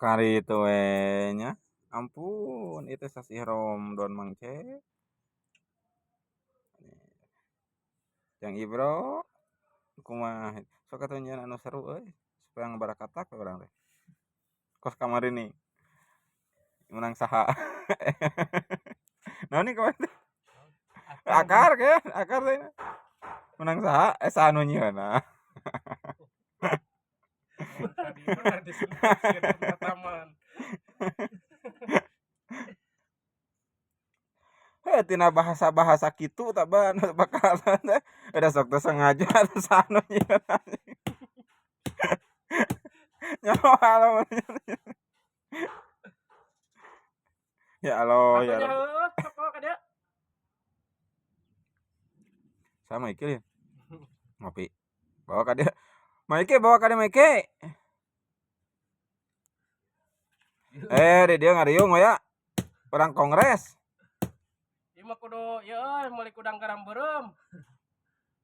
Kari itu we nya. Ampun, itu sasih Ramadan Mang C. Yang Ibro kumaha sok atuh nyieun anu seru euy supaya ngabarakatak we urang teh. Kos kamari nih. Menang saha? Naon nih kemarin teh? Akar ke? Akar teh. Menang saha? Eh saha nu nyieunna. Tadi mah di taman. Heh tina bahasa-bahasa kitu tah ban bakal teh. Udah sok teh sengaja atuh saha nu nyieunna. Nyawa lamun. Ya Allah, ya Atuh Allah. heueuh sok bawa ka dieu. Sama iki ya. Ngopi. Bawa ka dia. Maike bawa ka dia Maike. Eh, di dia ngariung ya. Orang kongres. Ieu mah kudu ieu euy meuli kudang garam beureum.